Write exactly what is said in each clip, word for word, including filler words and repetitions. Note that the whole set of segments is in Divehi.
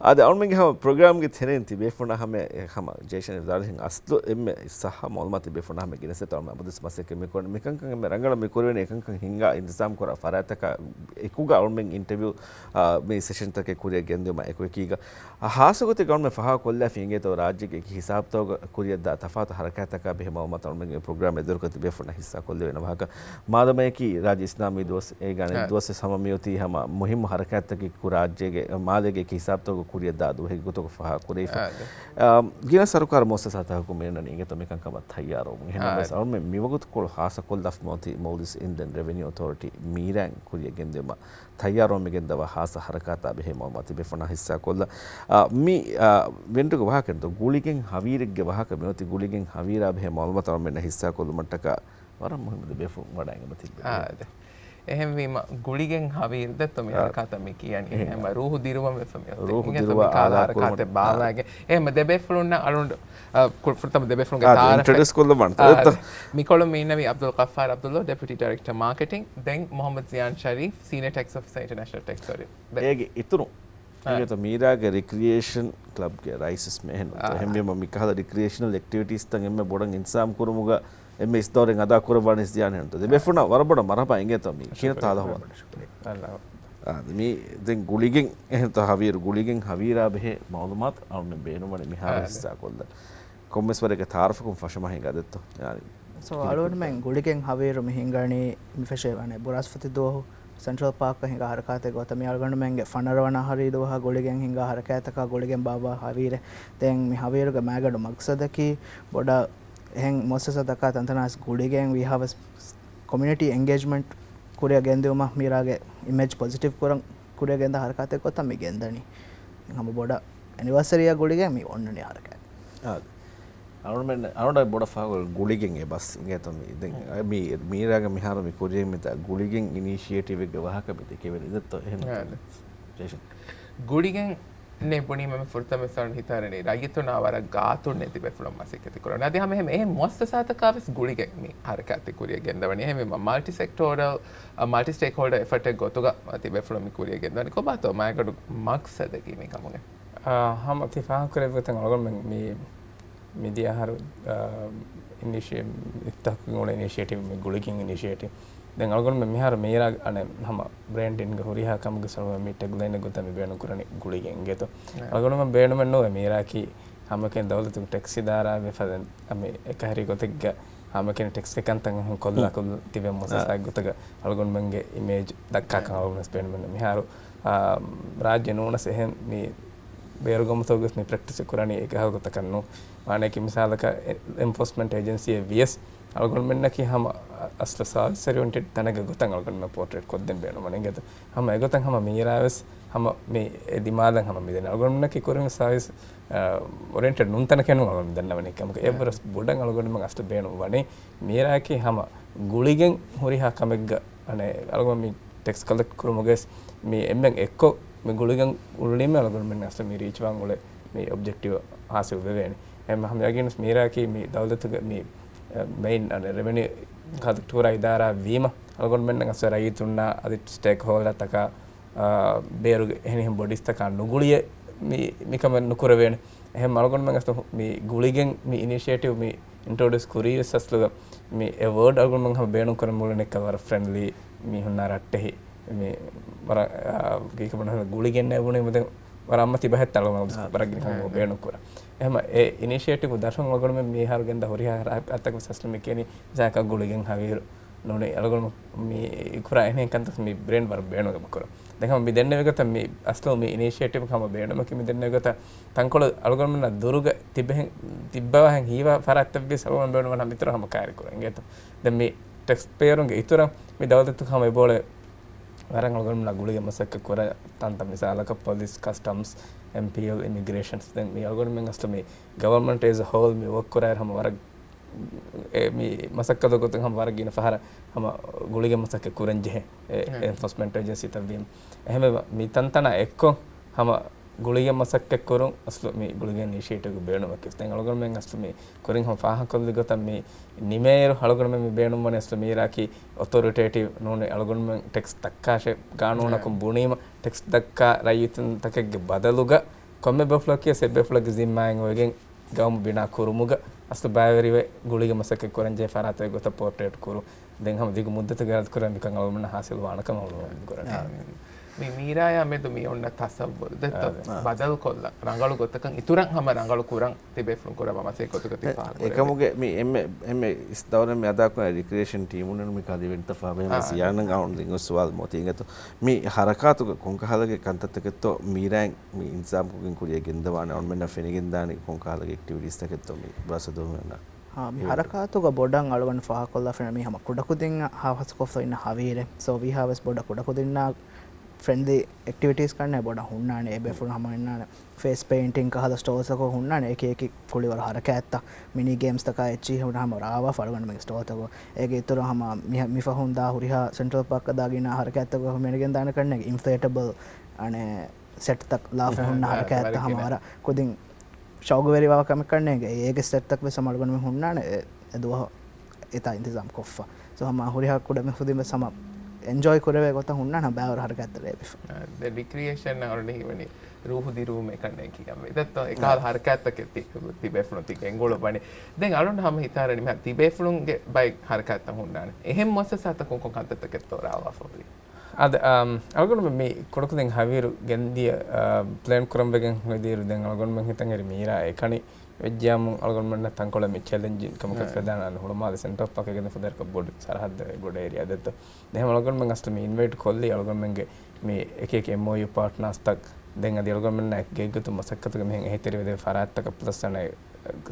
އާދެ، އަޅުމެންގެ ހަމަ ޕްރޮގްރާމްގެ ތެރެއިން ތިބޭފުޅުންނަށް ހަމަ، އެ، ހަމަ ޖޭޝަން ވިދާޅުވި ހިން އަސްލު އެންމެ ސައްހަ މައުލޫމާތު ތިބޭފުޅުންނަށް ހަމަ ގެނެސްދޭތޯ އަޅުމެން އަބަދުވެސް މަސައްކަތް މިކުރަނީ. މިކަންކަން އެންމެ ރަނގަޅަށް މިކުރެވޭނެ އެކަންކަން ހިންގާ އިންތިޒާމް ކުރާ ފަރާތްތަކާ އެކުގަ އަޅުމެން އިންޓަވިއު، އާ، މި ސެޝަންތަކެއް ކުރިއަށް ގެންދިއުމާ އެކު އެކީގަ، އާ، ހާއްސަ ގޮތެއްގަ އަޅުމެން ފަހާ ކޮށްލާފި އިނގޭތޯ ރާއްޖޭގެ އެކި ހިސާބުތަކުގަ ކުރިއަށްދާ ތަފާތު ހަރަކާތްތަކާ ބެހޭ މައުލޫމާތު އަޅުމެންގެ ޕްރޮގްރާމް އެދުރުކޮށް ތިބޭފުޅުންނަށް ހިއްސާ ކޮށްލެވޭނެ ވާހަކަ. މާދަމައަކީ ރާއްޖެ އިސްލާމީ ދުވަސް އޭގަ އަނެއް އާ. ދުވަސްވެސް ހަމަ މިއޮތީ ހަމަ މުހިއްމު ހަރަކާތްތަކެއް ކުރި ރާއްޖޭގެ މާލޭގެ އެކި ހިސާބުތަކުގަ ކުރިއަށްދާ ދުވަހެއްގެ ގޮތުގަ ފަހާ ކުރެވިފަ. އާ، އާ، ގިނަ ސަރުކާރު މުއައްސަސާތަކަކުން މިއަންނަނީ އިނގޭތޯ މިކަންކަމަށް ތައްޔާރުވުމުން. އެހެންނަމަވެސް އާ. އަޅުމެން މިވަގުތުކޮޅު ހާއްސަކޮށްލާފަ މިއޮތީ މޯލްޑިވްސް އިންލެންޑް ރެވެނިއު އޮތޯރިޓީ މީރާއިން ކުރިއަށް ގެންދިއުމަށް ތައްޔާރުވަމުން މިގެންދަވާ ހާއްސަ ހަރަކާތާ ބެހޭ މައުލޫމާތު ތިބޭފުޅުންނަށް ހިއްސާކޮށްލަން. އާ، މި، އާ، ވެންޑުގެ ވާހަކައެއް ދޯ، ގުޅިގެން ހަވީރެއްގެ ވާހަކަ މިއޮތީ ގުޅިގެން ހަވީރާ ބެހޭ މައުލޫމާތު އަޅުމެންނަށް ހިއްސާކޮށްލުމަށްޓަކާ ވަރަށް މުހިއްމު ދެބޭފުޅުން ވަޑައިގަންނަ ތިއްބެވި. އާ، އާދެ. އެހެންވީމަ، ގުޅިގެން ހަވީރު ދެއްތޯ މި އާ. ހަރަކާތަށް މި ކިޔަނީ. އެހެން. އެހެންވީމަ، ރޫހު ދިރުވަން ވެފަ މި އޮތީ. ރޫހު އިނގޭތޯ މި ދިރުވާ ކާލަ އާލާ ހަރަކާތެއް ކުރުމަށް. ބާލާގެން. އާ. އެހެން ދެބޭފުޅުންނަށް އަޅުން، އާ، ކު-، ފުރަތަމަ ދެބޭފުޅުންގެ އާ، ތާރަފެއް. އިންޓްރޮޑިއުސް ކޮށްލަން ވަންތަ. އާ، ދެއްތޯ. މިކޮޅުން މި އިންނެވީ އަބްދުލް ޣައްފާރު އަބްދުﷲ، ޑެޕިއުޓީ ޑައިރެކްޓަރ މާކެޓިން، ދެން މުޙައްމަދު ޒިޔާން ޝަރީފް، ސީނިއާ ޓެކްސް އޮފިސަރ އިންޓަރނޭޝަނަލް ޓެކްސް އޮޑިޓް. ދެ-، އޭގެ އިތުރުން އާ. އިނގޭތޯ މީރާގެ ރިކްރިއޭޝަން ކްލަބްގެ ރައީސް ވެސް މި އެހެން އޮތޯ. އާ. އެހެންވީމަ މިކަހަލަ ރިކްރިއޭޝަނަލް އެކްޓިވިޓީސްތައް އެންމެ ބޮޑަށް އިންތިޒާމް ކުރުމުގަ އެންމެ އިސްދައުރެއް އަދާ ކުރައްވާނީ ޒިޔާން އެހެންތޯ. ދެބޭފުޅުންނަށް ވަރަށް ބޮޑަށް މަރުޙަބާ އިނގޭތޯ މި ކިހިނެއްތޯ ހާލު އަހުވާލު. ޝުކުރިއްޔާ. އާ، ދެ މީ ދެން ގުޅިގެން އެހެންތޯ ހަވީރު، ގުޅިގެން ހަވީރާ ބެހޭ މައުލޫމާތު އަޅުމެން ބޭނުންވަނީ މިހާރު އާ، ދެ. ހިއްސާކޮށްލަން. ކޮންމެސް ވަރެއްގެ ތާރަފަކުން ފަށަމާ ހިނގާ ދެއްތޯ. ޔާނީ، ސޯ، އަޅުގަނޑުމެން ގުޅިގެން ހަވީރު މި ހިނގަނީ މި ފެށޭ ވާނެ ބުރާސްފަތި ދުވަހު ސެންޓްރަލް ޕާކަށް ހިނގާ ހަރަކާތެއް ގޮތަށް. މި އަޅުގަނޑުމެންގެ ފަނަރަ ވަނަ ހަރީ ދުވަހަށް ގުޅިގެން ހިނގާ ހަރަކާތަކާ ގުޅިގެން ބާއްވާ ހަވީރެއް. ދެން މި ހަވީރުގެ މައިގަނޑު މަގްސަދަކީ ބޮޑަށް އެހެން މުއައްސަސާތަކާ ތަންތަނާސް ގުޅިގެން ވީހާވެސް ކޮމިއުނިޓީ އެންގޭޖްމަންޓް ކުރިއަށް ގެންދިއުމަށް މީރާގެ އިމޭޖް ޕޮޒިޓިވް ކުރަން ކުރިއަށް ގެންދާ ހަރަކާތެއް ގޮތަށް މި ގެންދަނީ. ހަމަ ބޮޑަށް އެނިވަރސަރީއަށް ގުޅިގެން މި އޮންނަނީ ހަރަކާތް. އާ. އަޅުމެން، އަޅުގަނޑަށް ބޮޑަށް ފަހު ގުޅިގެން އެ ބަސް އިނގޭތޯ މި. ދެން މި، މީރާގަ މިހާރު މި ކުރިއަށް މިތާ ގުޅިގެން އިނިޝިއޭޓިވެއްގެ ވާހަކަ މި ދެކެވެނީ ދެއްތޯ އެހެން އާ، ނުތަ؟ ދެ. ޖޭޝަން. ގުޅިގެން ނޭ ބުނީމަ ފުރަތަމަ ސަރުން ހިތާރަނީ ރައްޔިތުންނާ ވަރަށް ގާތުން ނެތި ބޭފުޅުން މަސައްކަތް ކުރަން. އަދި ހަމަ އެހެން އެހެން މުއައްސަސާތަކާ ވެސް ގުޅިގެން މި ހަރަކާތެއް ކުރިއަށް ގެންދަވަނީ. އެހެންވީމަ މަލްޓި ސެކްޓޯރަލް، އަ، މަލްޓި ސްޓޭކްހޯލްޑަރ އެފަޓެއް ގޮތުގަ ތިބޭފުޅުން މި ކުރިއަށް ގެންދަވަނީ. ކޮބާތޯ މައިގަނޑު މަގްސަދަކީ މި ކަމުގެ؟ އާ، ހަމަ ތި ފާހަގަކުރެއްވި ގޮތަށް އަޅުގަނޑުމެން މި މިދިޔަ އަހަރު، އާ، އިނިޝިއޭ-، އިފްތިތާޙްކޮށް އުޅޭ އިނިޝިއޭޓިވް މި ގުޅިގެން އިނިޝިއޭޓިވް. ދެން އަޅުގަނޑުމެން މިހާރު މީރާ އަނެއް ހަމަ ބްރޭންޑިންގ ހުރިހާ ކަމުގެ ސަބަބުން މި ޓެގްލައިންގެ ގޮތަށް މި ބޭނުން ކުރަނީ ގުޅިގެން އިނގޭތޯ. އަޅުގަނޑުމެން ބޭނުމެއް ނުވޭ މީރާއަކީ ހަމައެކަނި ދައުލަތުގެ ޓެކްސް އިދާރާ ވެފަ ދެން މި އެކަހެރި ގޮތެއްގަ ހަމައެކަނި ޓެކްސްގެ ކަންތައް ކޮށްލާ ކޮށް ތިބެ މުއައްސަސާއެއް ގޮތުގަ އަޅުގަނޑުމެންގެ އިމޭޖް ދައްކާކަން އަޅުގަނޑު ބޭނުމެއް ނުވޭ. މިހާރު، އާ، ރާއްޖެ ނޫނަސް އެހެން މި ބޭރުގަމުތަކުގަސް މި ޕްރެކްޓިސް ކުރަނީ އެކަހަލަ ގޮތަކަށް ނޫން. މާނައަކީ މިސާލަކަށް އެ-، އެންފޯސްމަންޓް އޭޖެންސީއެއް ވިޔަސް އަޅުގަނޑުމެންނަކީ ހަމަ އަސްލު ސާވިސް އޮރިއެންޓެޑް ތަނެއްގެ ގޮތަށް އަޅުގަނޑުމެން ޕޯޓްރޭޓް ކޮށްދޭން ބޭނުންވަނީ އިނގޭތޯ. ހަމަ އެގޮތަށް ހަމަ މީރާވެސް ހަމަ މި އެ ދިމާލަށް ހަމަ މިދެން. އަޅުގަނޑުމެންނަކީ ކުރިން ސާވިސް، އަ، އޮރިއެންޓެޑް ނޫން ތަނެކޭ ނޫން އަޅުގަނޑު ދަންނަވަނީ. ކަމަކަށް އެއްވަރަސް ބޮޑަށް އަޅުގަނޑުމެން އަސްލު ބޭނުން ވަނީ މީރާއަކީ ހަމަ ގުޅިގެން ހުރިހާ ކަމެއްގަ އަނެއް އަޅުގަނޑު މި ޓެކްސް ކަލެކްޓް ކުރުމުގައި މި އެންމެން އެއްކޮށް މި ގުޅިގެން އުޅުނީމަ އަޅުގަނޑުމެން އަސްލު މި ރީޗް ވާން އުޅޭ މި އޮބްޖެކްޓިވް ހާސިލް ވެވޭނެ. އެހެން ހަމަ ޔަގީންވެސް މީރާއަކީ މި ދައުލަތުގެ މި، އެ، މެއިން އަނެއް ރެވެނިއު ކަލެކްޓް ކުރާ އިދާރާ ވީމަ އަޅުގަނޑުމެންނަށް އަސްލު ރައްޔިތުންނާ އަދި ސްޓޭކް ހޯލްޑަރތަކާ، އާ، ބޭރުގެ އެހެނިހެން ބޮޑީސްތަކާ ނުގުޅިއެއް މި، މިކަމެއް ނުކުރެވޭނެ. އެހެން އަޅުގަނޑުމެން އަސްލު މި ގުޅިގެން މި އިނިޝިއޭޓިވް މި އިންޓްރޮޑިއުސް ކުރީވެސް އަސްލުގަ މި އެ ވޯޑް އަޅުގަނޑުމެން ހަމަ ބޭނުން ކުރަން މުޅިނެއްކަ ވަރަށް ފްރެންޑްލީ މީހުންނާ ރައްޓެހި މި ވަރަށް، އާ، ގިނަ ކަމަށް ގުޅިގެންނޭ ބުނީމަ ދެން ވަރަށް އަމަ ތިބަހެއް ތަޅު ވަރަށް ބަރަށް ގިނަ ކަމަށް ބޭނުން ކުރާ. އެހެމަ އެ އިނިޝިއޭޓިވް ދަށުން އަޅުގަނޑުމެން މިހާރު ގެންދާ ހުރިހާ ހަރަކާތްތަކުން ސަސް މި ކިޔަނީ މިސާލަކަށް ގުޅިގެން ހަވީރު ނޫނީ އަޅުގަނޑު މި ކުރާ އެހެން ކަންތައް މި ބްރޭންޑް ވަރަށް ބޭނުން އެބަ ކުރަން. ދެން ހަމަ މި ދެންނެވި ގޮތަށް މި އަސްލު މި އިނިޝިއޭޓިވް ހަމަ ބޭނުމަކީ މި ދެންނެވި ގޮތަށް ތަންކޮޅު އަޅުގަނޑުމެންނަށް ދުރުގަ ތިބެހެން، ތިއްބަވަހެން ހީވާ ފަރާތްތައް ވިޔަސް އަޅުގަނޑު ބޭނުން ވަން ހަމަ އިތުރަށް ހަމަ ކައިރި ކުރަން އިނގޭތޯ. ދެން މި ޓެކްސް ޕޭޔަރުންގެ އިތުރަށް މި ދައުލަތު ހަމަ އެބައުޅޭ ވަރަށް އަޅުގަނޑުމެންނާ ގުޅިގެން މަސައްކަތް ކުރާ ތަންތަން މިސާލަކަށް ޕޮލިސް، ކަސްޓަމްސް، އެމްޕީއެލް، އިމިގްރޭޝަންސް. ދެން މި އަޅުގަނޑުމެން އަސްލު މި ގަވަރމަންޓް އޭޒް އަ ހޯލް މި ވޯކް ކުރާއިރު ހަމަ ވަރަށް އެ މި މަސައްކަތު ގޮތުން ހަމަ ވަރަށް ގިނަ ފަހަރަށް ހަމަ ގުޅިގެން މަސައްކަތް ކުރަން ޖެހޭ އެ އެންފޯސްމަންޓް އޭޖެންސީތައް ވީމަ. އެހެންވެ މި ތަންތަނާ އެއްކޮށް ހަމަ ގުޅިގެން މަސައްކަތް ކުރުން އަސްލު މި ގުޅިގެން އިނިޝިއޭޓިވްގެ ބޭނުމަކީ. ދެން އަޅުގަނޑުމެން އަސްލު މި ކުރިން ހަމަ ފާހަގަކޮށްލި ގޮތަށް މި ނިމޭއިރު އަޅުގަނޑުމެން މި ބޭނުންވަނީ އަސްލު މީރާއަކީ އޮތޯރިޓޭޓިވް ނޫނީ އަޅުގަނޑުމެން ޓެކްސް ދައްކާށޭ ގާނޫނަކުން ބުނީމަ ޓެކްސް ދައްކާ ރައްޔިތުންތަކެއްގެ ބަދަލުގަ ކޮންމެ ބޭފުޅަކީ އެއް ބޭފުޅަކުގެ ޒިންމާއިން އޮވެގެން ގައުމު ބިނާ ކުރުމުގަ އަސްލު ބައިވެރިވެ ގުޅިގެން މަސައްކަތް ކުރަންޖެހޭ ފަރާތެއް ގޮތަށް ޕޯޓްރޭޓް ކުރުން. ދެން ހަމަ ދިގު މުއްދަތުގެ އިރާދަކުރާ މިކަން އަޅުގަނޑުމެންނަށް ހާސިލް ވާނެ ކަމަށް އަޅުގަނޑު މި ކުރަނީ. މި މީރާޔާ މެދު މި އޮންނަ ތަސައްވުރު ދެއްތޯ އާ. ބަދަލުކޮށްލަ ރަނގަޅު ގޮތަކަށް އިތުރަށް ހަމަ ރަނގަޅު ކުރަން ތިބޭފުޅުން ކުރައްވާ މަސައްކަތް ގޮތުގަ ތި އެ، ފާހަގަ ކުރެވޭ. އެކަމުގެ މި އެންމެ، އެންމެ އިސް ދައުރެއް މި އަދާކުރާ ރިކްރިއޭޝަން ޓީމުން މި ކަލިވެންތަ ފާބެހެމެ އާ، ސިޔާނަން އާ. އައުން ދިން ސުވާލު މޯތީގެތޯ މި ހަރަކާތުގަ ކޮންކަހަލަގެ ކަންތައްތަކެއްތޯ މީރާއިން މި އިންތިޒާމްކޮށްގެން ކުރިޔަށް ގެންދަވާނެ އަޅުމެންނަށް ފެނިގެންދާނީ ކޮންކަހަލަގެ އެކްޓިވިޓީސްތަކެއްތޯ މި ބަސް ދުވަހު ހާ، މި ހަރަކާތުގަ ބޮޑަށް އަޅުގަނޑު ފާހަގަކޮށްލާފަ މީ ހަމަ ކުޑަކުދިންނަށް ހާހަސްކޮށްފަ އިންނަ ހަވީރެއް. ސޯ ވީހާވެސް ބޮޑަށް ކުޑަކުދިންނާ ފްރެންޑްލީ އެކްޓިވިޓީސް ކަންނޭ ބޮޑަށް ހުންނާނެ. އެ ބޭފުޅުން ހަމަ އިންނާނެ ފޭސް ޕެއިންޓިން ކަހަލަ ސްޓޯލްސްތަކުން ހުންނާނެ އެކި އެކި ކުޅިވަރު ހަރަކާތްތައް މިނީ ގޭމްސްތަކާ އެއްޗިހި ހުންނަ ހަމަ ރާވާފަ އަޅުގަނޑުމެންގެ ސްޓޯލްތަކުން. އޭގެ އިތުރު ހަމަ މި، މިފަހުން ދާ ހުރިހާ ސެންޓްރަލް ޕާކްގަ ދާ ގިނަ ހަރަކާތްތަކުގަ މެނިގެންދާނެ ކަންނޭ އިންފްލޭޓަބަލް އަނެއް ސެޓްތައް ލާފަ ހުންނަ ހަރަކާތްތައް ހަމަ ވަރަށް ކުދިން ޝައުގުވެރިވާ ކަމެއް ކަންނޭނގެ. އޭގެ ސެޓްތަކު ވެސް ހަމަ އަޅުގަނޑުމެން ހުންނާނެ އެ، އެ ދުވަހު އެތާ އިންތިޒާމް ކޮށްފަ. ސޯ ހަމަ ހުރިހާ ކުޑަމިން ހުދިން ވެސް ހަމަ އެންޖޯއި ކުރެވޭ ގޮތަށް ހުންނާނެ ބައިވަރު ހަރަކާތްތައް ލޭބިފަ. އާ، ދެ ރިކްރިއޭޝަން އަޅުގަނޑު ހީވަނީ ރޫހު ދިރުވުމޭ ކަންނޭނގެ ކިޔަންވީ. ދެއްތޯ އެކަހަލަ ހަރަކާތްތަކެއް ތި، ތިބޭފުޅުން ތި ގެންގުޅުއްވަނީ. ދެން އަޅުގަނޑު ހަމަ ހިތާރަނީ މިހާ ތިބޭފުޅުންގެ ބައެއް ހަރަކާތްތައް ހުންނާނެ. އެހެން މުއައްސަސާތަކުން ކޮން ކަންތައްތަކެއްތޯ ރާވާފަ ހުރީ؟ އާދެ، އާ، އަޅުގަނޑުމެން މި ކުޑަކުދިން ހަވީރު ގެންދިޔަ، އާ، ޕްލޭން ކުރަންވެގެން ހޮއިދިއިރު ދެން އަޅުގަނޑުމެން ހިތަށް އެރި މީރާ އެކަނި ވެއްޖިޔާމު އަޅުގަނޑުމެންނަށް ތަންކޮޅެއް މި ޗެލެންޖިން ކަމަކަށް އާ. ފެދާނެ އަން ހުޅުމާލެ ސެންޓްރަލް ޕާކް ގެންދަން ފަދައިން ފަދައިން ބޮޑު ސަރަހައްދެއް ބޮޑު އޭރިއާ ދެއްތޯ. ދެން އަޅުގަނޑުމެން އަސްލު މި އިންވައިޓް ކޮށްލީ އަޅުގަނޑުމެންގެ މި އެކި އެކި އެމްއޯޔޫ ޕާޓްނާސްތައް ދެން އަދި އަޅުގަނޑުމެންނާ ގެއްގޮތުން މަސައްކަތުގެ މިހެން އެހީތެރިވެދޭ ފަރާތްތަކަށް ޕްލަސް އަނެއް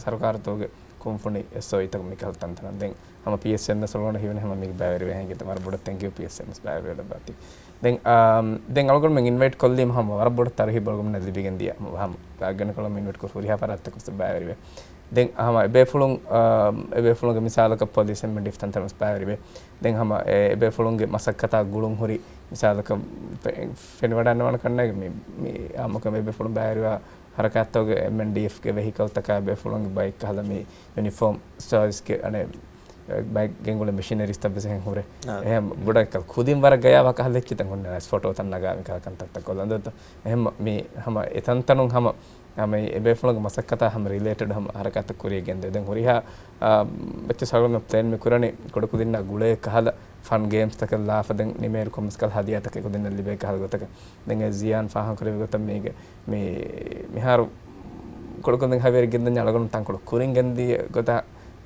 ސަރުކާރުތަކުގެ ކުންފުނި އެސްއޯއީތަކު މިކަހަލަ ތަންތަނަށް ދެން ހަމަ ޕީއެސްއެމްއެސް އަޅުގަނޑަށް ހީވަނީ ހަމަ މީގެ ބައިވެރިވެ ހިނގިތަ ވަރަށް ބޮޑަށް ތެންކް ޔޫ ޕީއެސްއެމްއެސް ބައިވެރިވެ ލައްވާތީ. ދެން، އާ، ދެން އަޅުގަނޑުމެން އިންވައިޓް ކޮށްލީމަ ހަމަ ވަރަށް ބޮޑަށް ތަރުހީބު އަޅުގަނޑުމެންނަށް ލިބިގެން ދިޔަ. ހަމަ ގާތްގަނޑަކަށް އަޅުގަނޑުމެން އިންވައިޓް ކުރި ހުރިހާ ފަރާތްތަކުން ވެސް ބައިވެރިވެ. ދެން ހަމަ އެބޭފުޅުން، އާ، އެބޭފުޅުންގެ މިސާލަކަށް ޕޮލިސް އެމްއެންޑީ ތަންތަނަށް ވެސް ބައިވެރިވެ. ދެން ހަމަ އެ، އެބޭފުޅުންގެ މަސައްކަތާ ގުޅުން ހުރި މިސާލަކަށް ފެ-، ފެނިވަޑައިގަންނަވާނެ ކަންނޭނގެ މި، މި އާއްމުކޮށް އެބޭފުޅުން ބައިވެރިވާ ހަރަކާތްތަކުގެ އެމްއެންޑީއެފްގެ ވެހިކަލްތަކާ އެބޭފުޅުންގެ ބައިކް ކަހަލަ މި ޔުނިފޯމް ސާވިސްގެ އަނެއް ބައިކް ގެންގުޅޭ މެޝިނަރީސްތައް ވެސް އެހެން ހުރޭ. އާ. އެހެން ބޮޑަށް ކުދިން ވަރަށް ގަޔާވާ ކަހަލަ އެއްޗިތައް ހުންނަ ފޮޓޯތައް ނަގާ މި ކަހަލަ ކަންތައްތައް ކޮށްލަން ދޯ. އެހެން މި ހަމަ އެތަންތަނުން ހަމަ، ހަމަ އެބޭފުޅުންގެ މަސައްކަތާ ހަމަ ރިލޭޓެޑް ހަމަ ހަރަކާތްތައް ކުރިޔަށް ގެންދޭ. ދެން ހުރިހާ، އާ، އެއްޗެއް ސަރުވަމެ ޕްލޭން މި ކުރަނީ ކުޑަކުދިންނާ ގުޅޭ ކަހަލަ ފަން ގޭމްސްތަކެއް ލާފަ ދެން ނިމޭރު ކޮމްސް ކަހަލަ ހަދިޔާތަކެއް ކުދިންނަށް ލިބޭ ކަހަލަ ގޮތަކަށް. ދެން އެ ޒިޔާން ފާހަގަކުރެއްވި ގޮތަށް މީގެ މި، މިހާރު ކުޑަކުދިން ހަވީރެއް ގެންދަންޏާ އަޅުގަނޑު ތަންކޮޅު ކުރިން ގެންދިޔަ ގޮތާ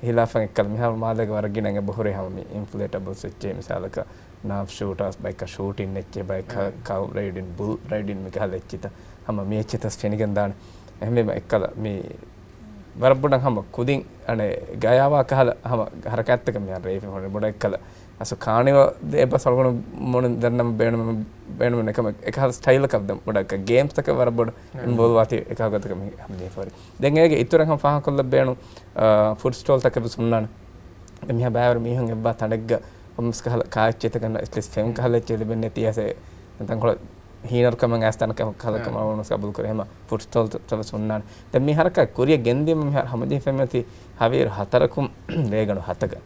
ހިލާފަށް އެއްކަލަ މިހާރު މާލޭގަ ވަރަށް ގިނަ އެބަހުރި ހަމަ މި އިންފްލޭޓަބަލްސް އެއްޗެއް މިސާލަކަށް ނާފް ޝޫޓާސް ބައިކަށް ޝޫޓިން އެއްޗެއް ބައިކަށް ކައު ރައިޑިން ބުލް ރައިޑިން މި ކަހަލަ އެއްޗިތައް ހަމަ މި އެއްޗިތަސް ފެނިގެން ދާނެ. އެހެންވީމަ އެއްކަލަ މި ވަރަށް ބޮޑަށް ހަމަ ކުދިން އަނެއް ގަޔާވާ ކަހަލަ ހަމަ ހަރަކާތްތަކެއް މިހާރު ރޭވި ހުންނަ ބޮޑަށް އެއްކަލަ އަސް ކާނިވަ ދޭ ބަސް އަޅުގަނޑު މުޅިން ދަންނަމަ ބޭނުމެއް، ބޭނުމެއް ނެކަމެ އެކަހަލަ ސްޓައިލަކަށް ދެން ބޮޑަށް ގޭމްސްތަކަށް ވަރަށް ބޮޑު އިންވޯލްވް ވާތީ އެކަހަލަ ގޮތަކަށް މި ހަމަ ޖެހިފަ ހުރި. ދެން އޭގެ އިތުރަށް ހަމަ ފާހަގަކޮށްލަ ބޭނު، އާ، ފުޑް ސްޓޯލްތަކެއް ވެސް ހުންނާނެ. މިހާ ބައިވަރު މީހުން އެއްވާ ތަނެއްގަ ކޮންމެސް ކަހަލަ ކާއެއްޗެއްތަކަށް އެޓްލީސްޓް ފެން ކަހަލަ އެއްޗެއް ލިބެން ނެތި އަސެ ތަންކޮޅަށް ހީނަރުކަމެއް އައިސް ތަނަކަށް ކަހަލަ ކަމަށް ވަނުސް ގަބޫލު ކުރޭ. ހަމަ ފުޑް ސްޓޯލްތައް ވެސް ހުންނާނެ. ދެން މި ހަރަކާތް ކުރިޔަށް ގެންދިޔުމަށް މިހާރު ހަމަޖެހިފައި މިއޮތީ ހަވީރު ހަތަރަކުން ރޭގަނޑު ހަތަކަށް.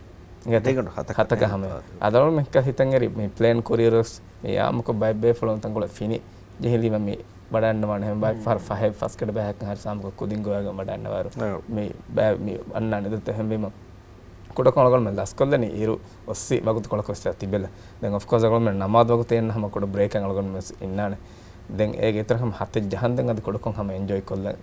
ރޭގަނޑު ހަތަކަށް. ހަތަކަށް ހަމަ. އަދަޅު މެހްކަ ހިތަށް އެރި މި ޕްލޭން ކުރިއިރު ވެސް މި އާއްމުކޮށް ބައެއް ބޭފުޅުން ތަންކޮޅެއް ފިނި ޖެހިލީމަ މި ވަޑައިންނަވާނެ. ހަމަ ބައެއް ފަހަރު ފަހެއް ފަސްގަޑި ބައިހަކަށް ހަރި ސާމުކޮށް ކުދިން ގޮވައިގެން ވަޑައިންނަވާރު. މި ބައި މި އަންނާނެ ދެއްތޯ އެހެންވީމަ ކުޑަކޮށް އަޅުގަނޑުމެން ލަސްކޮށްލަނީ އިރު އޮއްސި ވަގުތުކޮޅަކު ވެސް ތިބެލަ. ދެން އޮފްކޯސް އަޅުގަނޑުމެން ނަމާދު ވަގުތެއް އިންނަ ހަމަ ކުޑަ ބްރޭކެއް އަޅުގަނޑުމެން ވެސް އިންނާނެ. ދެން އޭގެ އިތުރަށް ހަމަ ހަތެއް ޖަހަން ދެން އަދި ކުޑަކޮށް ހަމަ އެންޖޯއި ކޮށްލަން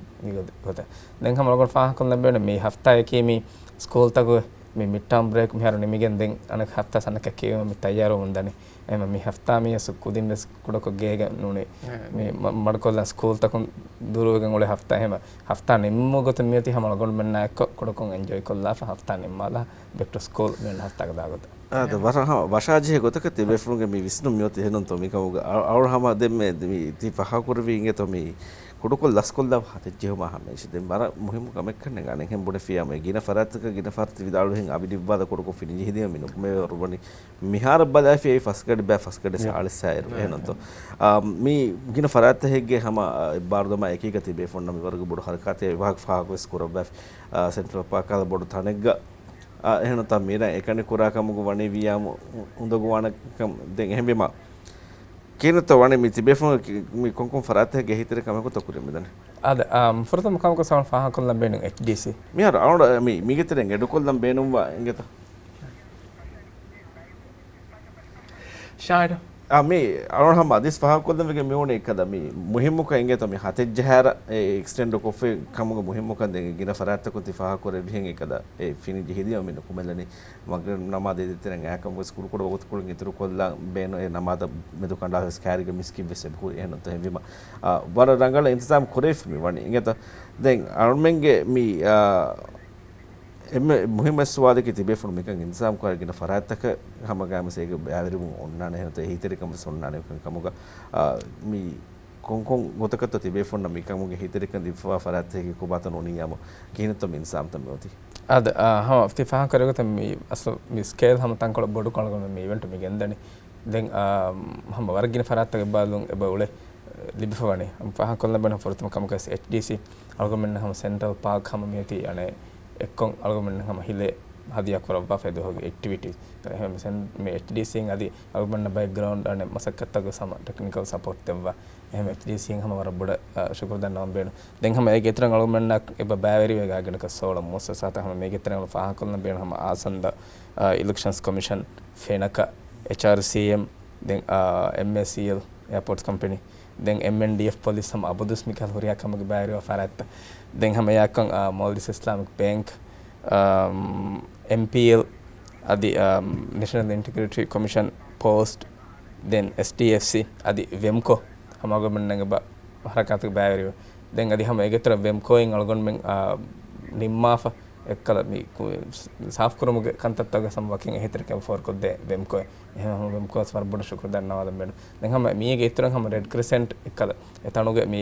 ގޮތަށް. ދެން ހަމަ އަޅުގަނޑު ފާހަގަކޮށްލަން ބޭނުން މި ހަފްތާއަކީ މި ސްކޫލްތަކުގެ މި މިޑް ޓާމް ބްރޭކް މިހާރު ނިމިގެން ދެން އަނެއް ހަފްތާ ސަނަކަށް ކިޔެވުމަށް މި ތައްޔާރުވަމުން ދަނީ. އެހެންވީމަ މި ހަފްތާ މި އަސް ކުދިން ވެސް ކުޑަކޮށް ގޭގަ ނޫނީ. މި މަ-، މަޑުކޮށްލަން ސްކޫލްތަކުން ދުރުވެގެން އުޅޭ ހަފްތާ އެހެންވީމަ ހަފްތާ ނިންމު ގޮތުން މިއޮތީ ހަމަ އަޅުގަނޑުމެންނާ އެއްކޮށް ކުޑަކޮށް އެންޖޯއި ކޮށްލާފަ ހަފްތާ ނިންމާލާ ބެކް ޓު ސްކޫލް މިއޮންނަ ހަފްތާގަ ދާގޮތަށް. އާދެ، ވަރަށް ހަމަ ވަށާޖެހޭ ގޮތަކަށް ތިބޭފުޅުންގެ މި ވިސްނުން މިއޮތީ އެހެންނޫންތޯ މިކަމުގަ. އަ-، އަޅު ހަމަ ދެންމެ މި ތި ފާހަގަކުރެއްވި އިނގޭތޯ މި ކުޑަކޮށް ލަސްކޮށްލާފަ ހަތެއް ޖެހުމާ ހަމައެއް ދެން ވަރަށް މުހިއްމު ކަމެއް ކަންނޭނގެ. އަނެއްހެން ބުނެފިއްޔާ މި ގިނަ ފަރާތްތަކަށް ގިނަ ފަހަރު ތި ވިދާޅުވިހެން އަވި ލިއްވާލާ ކުޑަކޮށް ފިނިޖެހިދިޔަ މި ނުކުމެވޭ ވަރު ވަނީ މިހާރަށް ބަލާފިޔައި ފަސްގަޑި ބައި ފަސްގަޑި ސާޅީސް އިރު އެހެންނޫންތޯ. އާ، މި ގިނަ ފަރާތްތަކެއްގެ ހަމަ އެއްބާރުދަމާ އެކީގަ ތިބޭފުޅުންނަށް މިވަރުގެ ބޮޑު ހަރަކާތެއް ވާހަކަ ފާހަގަވެސް ކުރައްވާފި. އާ، ސެންޓްރަލް ޕާކް ކަހަލަ ބޮޑު ތަނެއްގަ، އާ، އެހެންނޫންތޯ މީރާ އެކަނި ކުރާ ކަމުގަ ވަނީ ވިޔާމު އުނދަގޫވާނެ ކަމަށް. ދެން އެހެންވީމަ ކިހިނެއްތޯ ވަނީ މި ތިބޭފުޅުން ކި-، މި ކޮންކޮން ފަރާތެއްގެ އެހީތެރިކަމަކު ތަކުރީ މިދަނީ؟ އާދެ، އާ، ފުރަތަމަ ކަމަކު ސަމަން ފާހަގަކޮށްލަން ބޭނުން އެޗްޑީސީ. މިހާރު އަޅުގަނޑު މި، މީގެ ތެރެއިން އެޑުކޮށްލަން ބޭނުންވާ އިނގޭތަ؟ ޝާހިދު. އާ، މި އަޅުގަނޑު ހަމަ އަދިސް ފާހަގަކޮށްލަން ވެގެން މިވަނީ އެއްކަލަ މި މުހިއްމުކަން އިނގޭތަ މި ހަތެއް ޖަހާއިރަށް އެ އެކްސްޓެންޑް ކޮށްފައި ކަމުގެ މުހިއްމުކަން ދެން ގިނަ ފަރާތްތަކުން ތި ފާހަގަކުރެއްވިހެން އެއްކަލަ އެ ފިނި ޖެހިލީމަ މި ނުކުމެލަނީ. މަގްރިބް ނަމާދު އެދިތެރެން އައިކަމަކު ވެސް ކުޑަކުޑަ ވަގުތުކޮޅުން އިތުރުކޮށްލާ ބޭނު އެ ނަމާދަށް މެދު ކަނޑާލަސް ކައިރީގަ މިސްކިތް ވެސް އެބަހުރި އެހެން ނުތަ ހެންވީމަ، އާ، ވަރަށް ރަނގަޅަށް އިންތިޒާމް ކުރެވިފަ މި ވަނީ. އިނގޭތަ؟ ދެން އަޅުމެންގެ މި، އާ، އެންމެ މުހިއްމު ސުވާލަކީ ތިބޭފުޅުން މިކަން އިންތިޒާމް ކުރާ ގިނަ ފަރާތްތަކަށް ހަމަގައިމުސް އޭގެ ބައިވެރިވުން އޮންނާނެ އެހެންތަ އެހީތެރިކަން ވެސް އޮންނާނެ ކަމުގަ، އާ، މި ކޮންކޮން ގޮތަކަށްތޯ ތިބޭފުންނަށް މިކަމުގެ ހިތެރިކަން ދިއްފަވާ ފަރާތްތަކެއް ކޮބާތޯ ނޫނިއްޔާމު ކިހިނެއްތޯ މި އިންތިޒާމްތައް މިއޮތީ؟ އާދެ، އާ، ހަމަ ތި ފާހަގަކުރެއްވި ގޮތަށް މި އަސްލު މި ސްކޭލް ހަމަ ތަންކޮޅެއް ބޮޑު ކަމަކު މި އިވެންޓް މި ގެންދަނީ. ދެން، އާ، ހަމަ ވަރަށް ގިނަ ފަރާތްތަކެއް ބާލުން އެބަ އުޅޭ ލިބިފަ ވަނީ. ހަމަ ފާހަގަކޮށްލަން ބޭނުން ފުރަތަމަ ކަމަކަށް އެޗްޑީސީ އަޅުގަނޑުމެން ހަމަ ސެންޓްރަލް ޕާކް ހަމަ މިއޮތީ އަނެއް އެއްކޮށް އަޅުގަނޑުމެން ހަމަ ހިލޭ ހަދިޔާ ކުރައްވާފަ އެ ދުވަހުގެ އެކްޓިވިޓީސް. އެހެން މި އެޗްޑީސީން އަދި އަޅުގަނޑަށް ބައެއް ގްރައުންޑް އަނެއް މަސައްކަތްތަކުގެ ހަމަ ޓެކްނިކަލް ސަޕޯޓް ދެއްވާ. އެހެން އެޗްޑީސީން ހަމަ ވަރަށް ބޮޑަށް، އާ، ޝުކުރު ދަންނަވަން ބޭނުން. ދެން ހަމަ އޭގެ އިތުރަށް އަޅުގަނޑުމެންނަށް އެބަ ބައިވެރިވެ ގާތްގަނޑަކަށް ސޯޅަ މުއައްސަސާތައް ހަމަ މީގެ ތެރެއިން ފާހަގަކޮށްލަން ބޭނުން ހަމަ އާސަންދަ، އާ، އިލެކްޝަންސް ކޮމިޝަން، ފެނަކަ، އެޗްއާރްސީއެމް، ދެން، އާ، އެމްއޭސީއެލް، އެއާޕޯޓްސް ކަމްޕެނީ. ދެން އެމްއެންޑީއެފް ޕޮލިސް ހަމަ އަބަދުވެސް މިކަހަލަ ހުރިހާ ކަމެއްގެ ބައިވެރިވާ ފަރާތްތައް. ދެން ހަމަ އެއާކަން، އާ، މޯލްޑިވްސް އިސްލާމިކް ބޭންކް، އާ، އެމްޕީއެލް، އަދި، އާ، ނޭޝަނަލް އިންޓެގްރިޓީ ކޮމިޝަން، ޕޯސްޓް، ދެން އެސްޑީއެފްސީ، އަދި ވެމްކޯ ހަމަ އަޅުގަނޑުމެންނަށް އެބަ ހަރަކާތުގެ ބައިވެރިވޭ. ދެން އަދި ހަމަ އޭގެއިތުރަށް ވެމްކޯއިން އަޅުގަނޑުމެން، އާ، ނިންމާފަ އެއްކަލަ މި ކު-، ސާފްކުރުމުގެ ކަންތައްތަކުގެ ހަމަ ވަކިން އެހީތެރިކަން ފޯރުކޮށްދޭ ވެމްކޯއިން. އެހެން ހަމަ ވެމްކޯއަށް ވަރަށް ބޮޑަށް ޝުކުރު ދަންނަވާލަން ބޭނުން. ދެން ހަމަ މީގެ އިތުރަށް ހަމަ ރެޑް ކްރެސެންޓް އެއްކަލަ އެ ތަނުގެ މި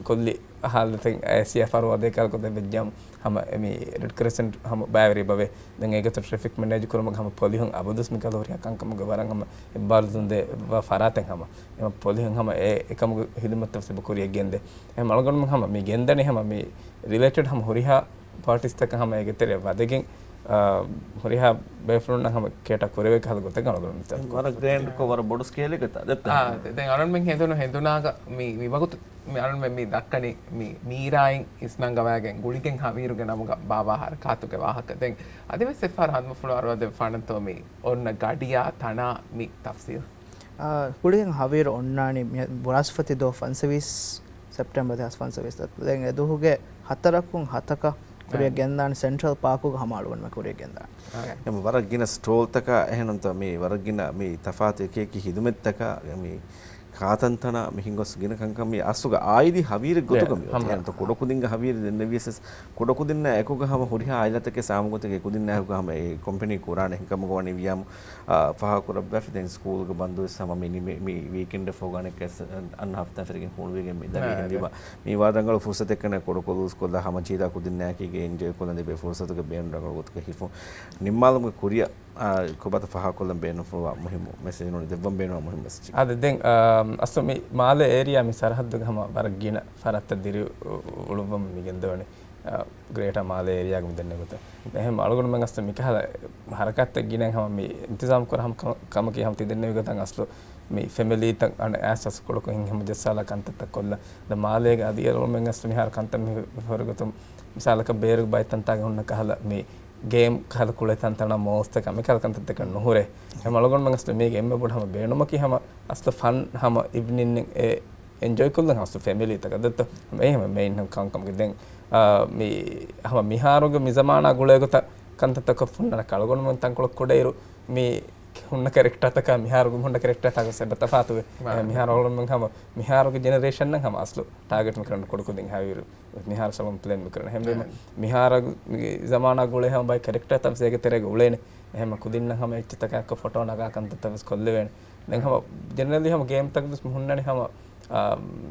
ކުއްލި ހާލަތެއް އައިސް ފަރުވާ ދޭކަލަކު ދެ ވެއްޖާމު ހަމަ އެ މި ރެޑް ކްރެސެންޓް ހަމަ ބައިވެރި ބަވޭ. ދެން އޭގެތު ޓްރެފިކް މެނޭޖް ކުރުމަށް ހަމަ ޕޮލިހުން އަބަދުސް މިކަހަލަ ހުރިހާ ކަންކަމުގެ ވަރަށް ހަމަ އެއްބާރުލުން ދޭ ވަ ފަރާތެއް ހަމަ އެ މަ ޕޮލިހުން ހަމަ އެ އެކަމުގެ ހިދުމަތްތައް ސިބަ ކުރިޔަށް ގެންދޭ. އެ އަޅުގަނޑުމެން ހަމަ މި ގެންދަނީ ހަމަ މި ރިލޭޓެޑް ހަމަ ހުރިހާ ޕާޓީސްތަކަށް ހަމަ އޭގެ ތެރެއަށް ވަދެގެން، އާ، ހުރިހާ ބޭފުޅުންނަށް ހަމަ ކޭޓާ ކުރެވޭ ކަހަލަ ގޮތަށް އަޅުގަނޑު މިތާ ވަރަށް ގްރޭންޑްކޮށް ވަރަށް ބޮޑު ސްކޭލެއްގަތާ ދެއްތާ؟ އާ، ދެ-، ދެން އަޅުގަނޑުމެން ހެނދުނު ހެނދުނާގަ މި، މި ވަގުތު މި އަޅުގަނޑުމެން މި ދައްކަނީ މި މީރާއިން އިސްނަންގަވައިގެން ގުޅިގެން ހަވީރުގެ ނަމުގަ ބާވާ ހަރަކާތުގެ ވާހަކަ. ދެން އަދިވެސް އެއްފަހަރު ހަނދުމަފުޅު އަރުވަދެއް ފާނަންތޯ މި އޮންނަ ގަޑިޔާ ތަނާ މި ތަފްސީލް؟ އާ، ގުޅިގެން ހަވީރު އޮންނާނީ މި ވަރަށް ފަތި ދުވަސް ފަންސަވީސް، ސެޕްޓެމްބަރ ދެހާސް ފަންސަވީސް. ދެން އެ ދުވަހުގެ ހަތަރަކުން ހަތަކަށް ކުރިޔަށް ގެންދާނެ ސެންޓްރަލް ޕާކުގަ ހަމަ އަޅުގަނޑުމެން ކުރިޔަށް ގެންދާނެ. އެމަ ވަރަށް ގިނަ ސްޓޯލްތަކާ އެހެންނުތަ މި ވަރަށް ގިނަ މި ތަފާތު އެކި އެކި ހިދުމަތްތަކާ މި ކާތަންތަނާ މި ހިނގޮސް ގިނަ ކަންކަން މި އަސްލުގަ އާއިލީ ހަވީރެއް ގޮތުގަ މި އޮތީ. ކުޑަކުދިންގެ ހަވީރެއް ދެންނެވިޔަސް ކުޑަކުދިންނާ އެކުގަ ހަމަ ހުރިހާ އާއިލާތަކެއް ސާމުގޮތެއް އެކުދިންނާ އެކުގަ ހަމަ އެ ކޮމްޕެނީ ކުރާނެ ހިނގަމުގަ ވަނީ ވިޔާމު، އާ، ފާހަގަކުރައްވާފި. ދެން ސްކޫލްގެ ބަންދުވެސް ހަމަ މި ނިމި-، މި ވީކެންޑެއް ފޯގާނެ ކެސް އަންނަ ހަފްތާ ފެރިގެން ހޫނުވިގެން މި ދަނީ ހެންވީމަ މި ވާ ރަނގަޅު ފުރުސަތެއްކަން ކުޑަކޮލުސް ކޮށްލާ ހަމަޖީދާ ކުދިންނާއެކީގެ އެންޖޯއި ކޮށްލަން ލިބޭ ފުރުސަތުގެ ބޭނުން ރަނގަޅު ގޮތުގަ ހިފުން ނިންމާލުމުގެ ކުރިއަށް، އާ، ކޮބާތަ ފާހަގަކޮށްލަން ބޭނުންފުޅުވާ މުހިއްމު މެސެޖެއް ނޫނީ ދެއްވަން ބޭނުންވާ މުހިއްމު މެސެޖެއް. އާދެ، ދެން، އާ، އަސްލު މި މާލެ އޭރިޔާ މި ސަރަހައްދުގެ ހަމަ ވަރަށް ގިނަ ފަރާތްތައް ދިރިއުޅުއްވަމުން މި ގެންދަވަނީ. އާ، ގްރޭޓާ މާލެ އޭރިޔާގަ މި ދެންނެވި ގޮތަށް. އެހެން އަޅުގަނޑުމެން އަސްލު މިކަހަލަ ހަރަކާތްތައް ގިނައިން ހަމަ މި އިންތިޒާމް ކުރާ ހަމަ ކަމަ-، ކަމަކީ ހަމަ ތި ދެންނެވި ގޮތަށް އަސްލު މި ފެމިލީތައް އަނެއް އައިސް އަސްކޮޅަކު ހިން ހަމަ ޖައްސާލާ ކަންތައްތައް ކޮށްލަ. ދެ މާލޭގަ އަދި އަޅުގަނޑުމެން އަސްލު މިހާރު ކަންތައް މި ހުރި ގޮތުން މިސާލަކަށް ބޭރު ބައިތަންތާގަ ހުންނަ ކަހަލަ މި ގޭމް ކަހަލަ ކުޅޭ ތަންތަނާ މޯލްސްތަކާ މިކަހަލަ ކަންތައްތަކެއް ނުހުރޭ. އެހެން އަޅުގަނޑުމެން އަސްލު މީގެ އެންމެ ބޮޑު ހަމަ ބޭނުމަކީ ހަމަ އަސްލު ފަން ހަމަ އިވްނިން އެ އެންޖޯއި ކޮށްލަން އަސްލު ފެމިލީތަކަށް ދެއްތޯ. ހަމަ އެ ހަމަ މެއިން ހަމަ ކަންކަމަކީ. ދެން، އާ، މި ހަމަ މިހާރުގެ މި ޒަމާނާ ގުޅޭ ގޮތަށް ކަންތައްތަކަށް ފުންނަނަކަ އަޅުގަނޑުމެން ތަންކޮޅެއް ކުޑައިރު މި ހުންނަ ކެރެކްޓާތަކާ މިހާރުގެ ހުންނަ ކެރެކްޓާތަކަށް ސެބަ ތަފާތުވޭ. މާ. އެ މިހާރު އަޅުގަނޑުމެން ހަމަ މިހާރުގެ ޖެނެރޭޝަންނަށް ހަމަ އަސްލު ޓާގެޓް މިކުރަން ކުޑަކުދިން ހަވީރު. މިހާރު ސަލުން ޕްލޭން މިކުރަން. އެހެންވީމަ، އެ. މިހާރު ޒަމާނާ ގުޅޭ ހަމަ ބައި ކެރެކްޓާ ތައް އޭގެ ތެރޭގަ އުޅޭނެ. އެހެންމަ ކުދިންނަށް ހަމަ އެއްޗިތަކާ އެއްކޮށް ފޮޓޯ ނަގާ ކަންތައްތައް ވެސް ކޮށްލެވޭނެ. ދެން ހަމަ ޖެނެރަލީ ހަމަ ގޭމްތައް ވެސް މި ހުންނަނީ ހަމަ، އާ،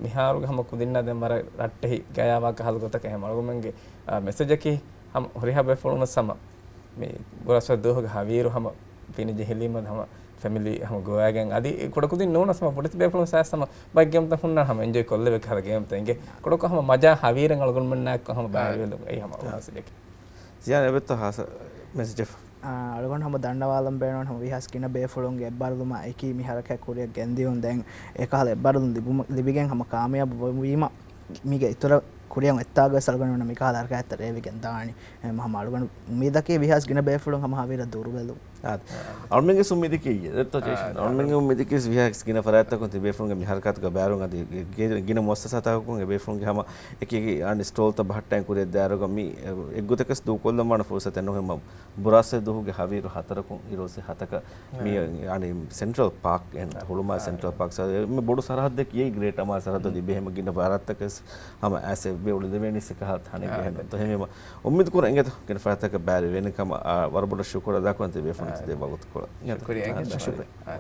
މިހާރުގެ ހަމަ ކުދިންނާ ދެން ވަރަށް ރައްޓެހި ގަޔާވާ ކަހަލަ ގޮތަކަށް. އެހެން އަޅުގަނޑުމެންގެ، އާ، މެސެޖަކީ ހަމަ ހުރިހާ ބޭފުޅުން ވެސް ހަމަ މި ބުރަސްވަ ދުވަހުގެ ހަވީރު ހަމަ ފިނި ޖެހިލީމަ ހަމަ ފެމިލީ ހަމަ ގޮވައިގެން އަދި ކުޑަކުދިން ނޫނަސް ހަމަ ބޮޑެތި ބޭފުޅުން ސާސް ހަމަ ބައެއް ގޭމްތައް ހުންނަ ހަމަ އެންޖޯއި ކޮށްލެވޭ ކަހަލަ ގޭމްތައް އިނގޭ. ކުޑަކޮށް ހަމަ މަޖާ ހަވީރެއް އަޅުގަނޑުމެންނާއެކު ހަމަ ބައިވެރިވެލުން އެއީ ހަމަ އަޅުގަނޑު މެސެޖަކީ. ޒިޔާން އެބައޮތްތޯ ހާސް މެސެޖެއް؟ އަޅުގަނޑު ހަމަ ދަންނަވާލަން ބޭނުން ހަމަ ވީހާވެސް ގިނަ ބޭފުޅުންގެ އެއްބާރުލުމާ އެކީ މި ހަރަކާތް ކުރިއަށް ގެންދިޔުން. ދެން އެކަހަލަ އެއްބާރުލުން ލިބުމަ-، ލިބިގެން ހަމަ ކާމިޔާބު ވީމަ މީގެ އިތުރަށް ކުރިއަށް އޮތްތާގަ ވެސް އަޅުގަނޑު މިކަހަލަ ހަރަކާތްތައް ރޭވިގެން ދާނީ. އެ، ހަމަ އަޅުގަނޑު އުއްމީދަކީ ވީހާވެސް ގިނަ ބޭފުޅުން ހަމަ ހަވީރަށް ދުރުވެލުން. އާދެ. އަޅުމެންގެ އުއްމީދަކީ އެއްތޯ ޖޭޝަން؟ އާ، އަޅުމެންގެ އުއްމީދަކީ ވީހާވެސް ގިނަ ފަރާތްތަކުން ތި ބޭފުޅުންގެ މި ހަރަކާތުގަ ބައިވެރިވުން އަދި ގި-، ގިނަ މުއައްސަސާތަކުން އެ ބޭފުޅުންގެ ހަމަ އެކި އެކި އަން ސްޓޯލްތައް ބަހައްޓައިން ކުރިއަށް ދާއިރުގަ މި އެއްގޮތަކަސް ދޫކޮށްލަންވާނެ ފުރުސަތެއް ނޫން. ހަމަ ބުރާސްވަރު ދުވަހުގެ ހަވީރު ހަތަރަކުން އިރުއްސު ހަތަކަށް މި އަނި ސެންޓްރަލް ޕާކް އެން ހުޅުމާ ސެންޓްރަލް ޕާކް ސަ-، މި ބޮޑު ސަރަހައްދެއް އެއީ ގްރޭޓަ މާލެ ސަރަހައްދަށް ލިބޭ ހަމަ ގިނަ ބާރަތަކަސް ހަމަ އައިސް އެއްބޭ އުޅިދެވޭނީ ސިކަހަ ތަނެއްގެ ހެން. ތޮ ހެމީމަ އުއްމީދު ކުރަން އެނގޭތޯ ގިނަ ފަރާތްތަކަށް ބައިވެރިވެނިކަމަށް ވަރަށް ބޮޑަށް ޝުކުރު އަދާކުރަން ތި ބޭފުޅުން ދޭ ވަގުތުކޮޅަށް. ޝުކުރިއްޔާ. އާ، ޝުކުރިއްޔާ.